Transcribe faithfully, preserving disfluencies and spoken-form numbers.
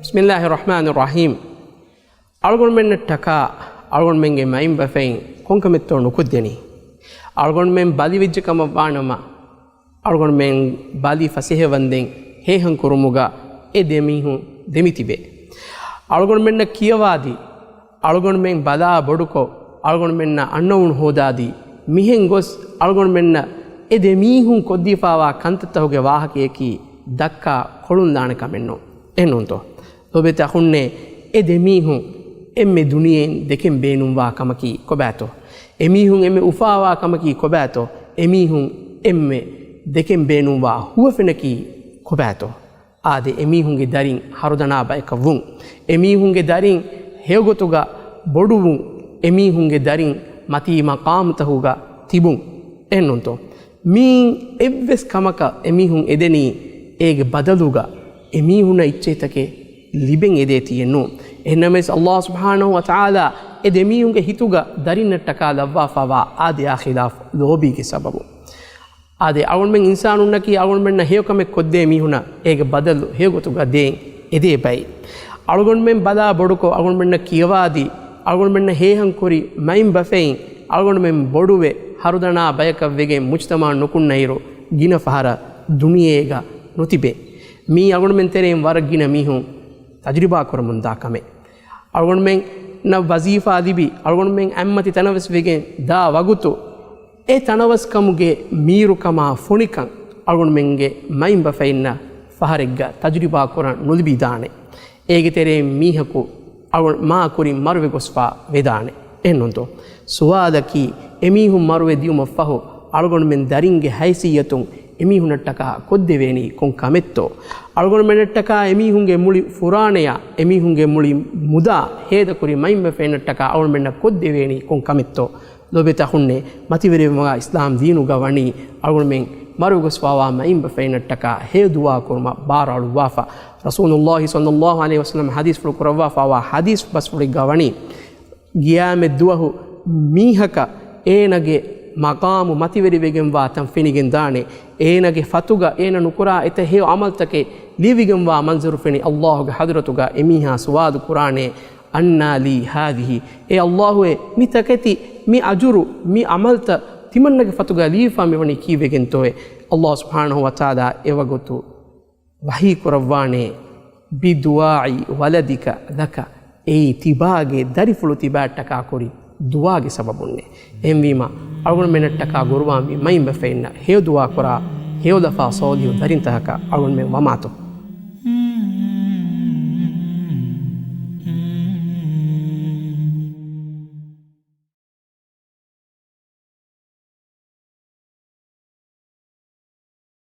بسم الله الرحمن الرحيم. އަޅުގަނޑުމެންނަށްޓަކާ އަޅުގަނޑުމެންގެ މައިންބަފައިން ކޮންކަމެއްތޯ ނުކުތްދެނީ؟ އަޅުގަނޑުމެން ބަލިވެއްޖެ ކަމަށްވާނަމަ، އަޅުގަނޑުމެން ބަލި ފަސޭހަވަންދެން ހޭހަން ކުރުމުގަ އެ ދެމީހުން ދެމިތިބޭ. އަޅުގަނޑުމެންނަށް ކިޔަވާދީ، އަޅުގަނޑުމެން ބަލާ ބޮޑުކޮށް، އަޅުގަނޑުމެންނަށް އަންނައުނު ހޯދާދީ، މިހެން ގޮސް އަޅުގަނޑުމެންނަށް އެ ދެމީހުން ކޮށްދީފާވާ ކަންތައްތަހުގެ ވާހަކަޔަކީ ދައްކާ ކޮޅުންލާނެ ކަމެއްނޫން. އެހެންނޫންތޯ؟ ލޯބިވެތި އަޚުންނޭ، އެ ދެމީހުން އެންމެ ދުނިޔެއިން ދެކެން ބޭނުންވާ ކަމަކީ ކޮބާތޯ؟ އެމީހުން އެންމެ އުފާވާ ކަމަކީ ކޮބާތޯ؟ އެމީހުން އެންމެ ދެކެން ބޭނުންވާ ހުވަފެނަކީ ކޮބާތޯ؟ އާދެ، އެމީހުންގެ ދަރިން ހަރުދަނާ ބަޔަކަށް ވުން، އެމީހުންގެ ދަރިން ހެޔޮގޮތުގަ ބޮޑުވުން، އެމީހުންގެ ދަރިން މަތީ މަޤާމުތަހުގަ ތިބުން. އެހެންނޫންތޯ؟ މިއިން އެއްވެސް ކަމަކަށް އެމީހުން އެދެނީ އޭގެ ބަދަލުގަ އެމީހުންނަށް އިއްޗެތަކެއް ލިބެން އެދޭތީއެއްނޫން. އެހެންނަމަވެސް، ﷲ ސުބްޙާނަހޫ ވަތަޢާލާ އެ ދެމީހުންގެ ހިތުގަ ދަރިންނަށްޓަކާ ލައްވާފާވާ އާދަޔާ ޚިލާފް ލޯބީގެ ސަބަބުން. އާދެ، އަޅުގަނޑުމެން އިންސާނުންނަކީ އަޅުގަނޑުމެންނަށް ހެޔޮކަމެއް ކޮށްދޭ މީހުނަށް އޭގެ ބަދަލު ހެޔޮގޮތުގަ ދޭން އެދޭ ބައެއް. އަޅުގަނޑުމެން ބަލާ ބޮޑުކޮށް، އަޅުގަނޑުމެންނަށް ކިޔަވާދީ، އަޅުގަނޑުމެންނަށް ހޭހަން ކުރި މައިންބަފައިން އަޅުގަނޑުމެން ބޮޑުވެ ހަރުދަނާ ބަޔަކަށް ވެގެން މުޖްތަމަޢަށް ނުކުންނައިރު ގިނަ ފަހަރަށް ދުނިޔޭގަ ނުތިބޭ. މީ އަޅުގަނޑުމެން ތެރެއިން ވަރަށް ގިނަ މީހުން ތަޖުރިބާ ކުރަމުންދާ ކަމެއް. އަޅުގަނޑުމެންނަށް ވަޒީފާ ލިބި، އަޅުގަނޑުމެން އަތްމަތި ތަނަވަސްވެގެން ދާ ވަގުތު، އެ ތަނަވަސްކަމުގެ މީރުކަމާ ފޮނިކަން އަޅުގަނޑުމެންގެ މައިންބަފައިންނަށް ފަހަރެއްގަ ތަޖުރިބާ ކުރަން ނުލިބިދާނެ. އޭގެ ތެރެއިން މީހަކު އަޅު-، މާ ކުރިން މަރުވެ ގޮސްފާ ވެދާނެ. އެހެންނޫންތޯ؟ ސުވާލަކީ، އެމީހުން މަރުވެ ދިޔުމަށްފަހު އަޅުގަނޑުމެން ދަރިންގެ ހައިސިއްޔަތުން އެމީހުނަށްޓަކާ ކޮށްދެވޭނީ ކޮން ކަމެއްތޯ؟ އަޅުގަނޑުމެންނަށްޓަކާ އެމީހުންގެ މުޅި ފުރާނަޔާ، އެމީހުންގެ މުޅި މުދާ ހޭދަކުރި މައިންބަފައިންނަށްޓަކާ އަޅުގަނޑުމެންނަށް ކޮށްދެވޭނީ ކޮން ކަމެއްތޯ؟ ލޯބިވެތި އަޚުންނޭ، މަތިވެރިވެމުގާ އިސްލާމް ދީނުގަ ވަނީ އަޅުގަނޑުމެން މަރުވެގޮސްފާވާ މައިންބަފައިންނަށްޓަކާ ހެޔޮ ދުޢާ ކުރުމަށް ބާރުއަޅުއްވާފަ. ރަސޫލުﷲ ޞައްލަﷲ ޢަލައިހި ވަސައްލަމަ ޙަދީޘްފުޅު ކުރައްވާފާވާ ޙަދީޘް ބަސްފުޅެއްގަ ވަނީ، ގިޔާމަތް ދުވަހު މީހަކަށް އޭނަގެ މަޤާމު މަތިވެރިވެގެންވާ ތަން ފެނިގެން ދާނެ. އޭނަގެ ފަތުގަ އޭނަ ނުކުރާ އެތައް ހެޔޮ ޢަމަލުތަކެއް ލިޔެވިގެންވާ މަންޒަރު ފެނި ﷲގެ ޙަޟްރަތުގަ އެމީހާ ސުވާލު ކުރާނެ، "أنى لي هذه؟" އޭ ﷲއޭ، މި ތަކެތި، މި އަޖުރު، މި ޢަމަލުތައް ތިމަންނަގެ ފަތުގަ ލިޔެފާ މިވަނީ ކީއްވެގެންތޯއޭ؟ ﷲ ސުބްޙާނަހޫ ވަތަޢާލާ އެވަގުތު ވަޙީ ކުރައްވާނެ، "بدعاء ولدك لك." އެއީ ތިބާގެ ދަރިފުޅު ތިބާއަށްޓަކާ ކުރި ދުޢާގެ ސަބަބުންނޭ. އެހެންވީމަ، އަޅުގަނޑުމެންނަށްޓަކާ ގުރުބާންވި މައިންބަފައިންނަށް ހެޔޮ ދުޢާ ކުރާ، ހެޔޮލަފާ ޞާލިޙު ދަރިންތަކަކަށް އަޅުގަނޑުމެން ވަމާތޯ.